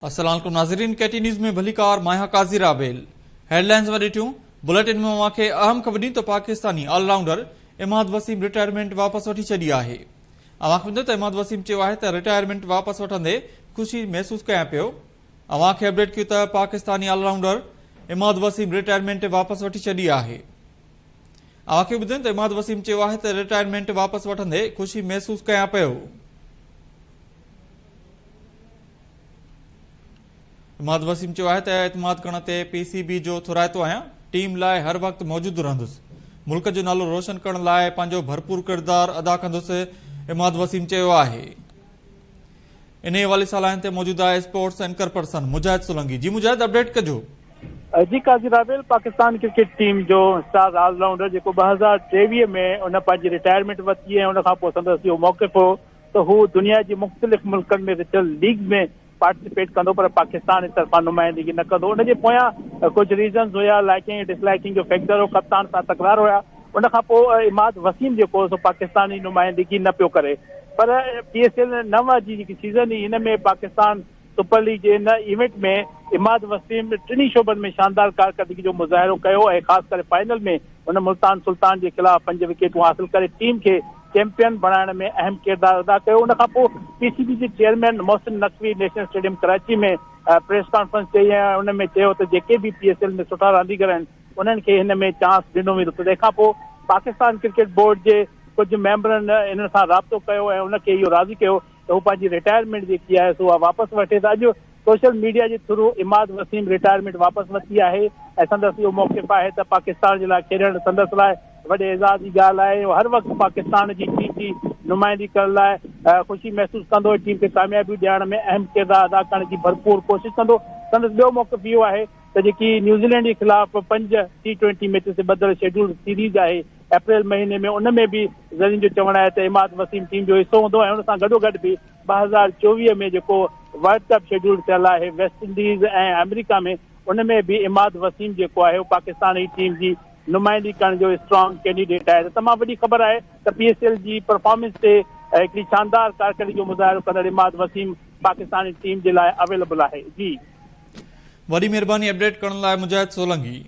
السلام عليڪم ناظرين ڪي ٽي نيوز ۾ ڀليڪار مان آهيان قاضي رابيل هيڊلائنز ۾ ڏٺيون بليٽن ۾ اوهان کي اهم خبر ڏني ته Pakistani all rounder Imad Wasim retirement واپس وٺي ڇڏي آهي اوهان کي ٻڌايو ته عماد وسيم چيو آهي ته رٽائرمينٽ واپس وٺندي خوشي محسوس ڪيان پيو اوهان کي اپڊيٽ ڪيو ته Pakistani all rounder Imad Wasim retirement واپس وٺي ڇڏي آهي اوهان کي ٻڌايو ته عماد وسيم چيو آهي ته رٽائرمينٽ واپس وٺندي خوشي محسوس ڪيان پيو. عماد وسيم چيو آهي ته اعتماد ڪرڻ تي پي سي بي جو ٿورائتو آهيان، ٽيم لاء هر وقت موجود رهندس، ملڪ جو نالو روشن ڪرڻ لاء پنهنجو ڀرپور ڪردار ادا ڪندس، عماد وسيم چيو آهي. انهي حوالي سان لائين تي موجود آهي اسپورٽس اينڪر پرسن مجاهد سولنگي جي مجاهد اپڊيٽ ڪجو. جي قاضي رابيل پاڪستان ڪرڪيٽ ٽيم جو اسٽار آل رائونڊر جيڪو 2023 ۾ ان پنهنجي رٽائرمينٽ ورتي ۽ ان کان پوء سندس اهو موقف هو ته هو دنيا جي مختلف ملڪن ۾ رٿيل ليگ ۾ پارٽيسپيٽ ڪندو پر پاڪستان جي طرفان نمائندگي نه ڪندو ان جي پويان ڪجهه ريزنز هيا لائڪنگ ۽ ڊس لائڪنگ جو فيڪٽر هو ڪپتان سان تڪرار هيا ان کان پوء عماد وسيم جيڪو سو پاڪستان جي نمائندگي نه پيو ڪري پر پي ايس ايل نو جي جيڪي سيزن هئي هن ۾ پاڪستان سپر ليگ جي ان ايونٽ ۾ عماد وسيم ٽنهي شعبن ۾ شاندار ڪارڪردگي جو مظاهرو ڪيو ۽ خاص ڪري فائنل ۾ هن ملتان سلطان جي خلاف پنج وڪيٽون حاصل ڪري ٽيم کي چيمپيئن بڻائڻ ۾ اهم ڪردار ادا ڪيو. ان کان پوء پي سي بي جي chairman Mohsin Naqvi national stadium Karachi ۾ press conference ڪئي ۽ ان ۾ چيو ته جيڪي به پي ايس ايل ۾ سٺا رانديگر آهن انهن کي هن ۾ چانس ڏنو ويندو. تنهن کان پوء پاڪستان ڪرڪيٽ بورڊ جي ڪجهه ميمبرن انهن سان رابطو ڪيو ۽ ان کي اهو راضي ڪيو ته هو پنهنجي رٽائرمينٽ جيڪي آهي سو اها واپس وٺي ته اڄ سوشل ميڊيا جي ٿرو عماد وسيم رٽائرمينٽ واپس ورتي آهي ۽ سندس اهو موقف آهي ته پاڪستان جي لاء کيڏڻ سندس لاء وڏي اعزاز جي ڳالهه آهي ۽ هر وقت پاڪستان جي ٽيم جي نمائندگي ڪرڻ لاء خوشي محسوس ڪندو ۽ ٽيم کي ڪاميابيون ڏيارڻ ۾ اهم ڪردار ادا ڪرڻ جي ڀرپور ڪوشش ڪندو. سندس ٻيو موقف اهو آهي ته جيڪي نيوزيلينڊ جي خلاف پنج ٽي ٽوئنٽي ميچز تي ٻڌل شيڊول سيريز آهي اپريل مهيني ۾ ان ۾ به ذريعن جو چوڻ آهي ته عماد وسيم ٽيم جو حصو هوندو ۽ ان سان گڏوگڏ به 2024 ۾ جيڪو ورلڊ ڪپ شيڊول ٿيل آهي ويسٽ انڊيز ۽ آمريڪا ۾ ان ۾ به عماد وسيم جيڪو آهي اهو پاڪستان جي ٽيم جي نمائندگي ڪرڻ جو اسٽرانگ ڪينڊيڊيٽ آهي ته تمام وڏي خبر آهي ته پي ايس ايل جي پرفارمنس تي هڪڙي شاندار ڪارڪردگي جو مظاهرو ڪندڙ عماد وسيم پاڪستاني ٽيم جي لاء اويليبل آهي جي. وڏي مهرباني اپڊيٽ ڪرڻ لاء مجاهد سولنگي.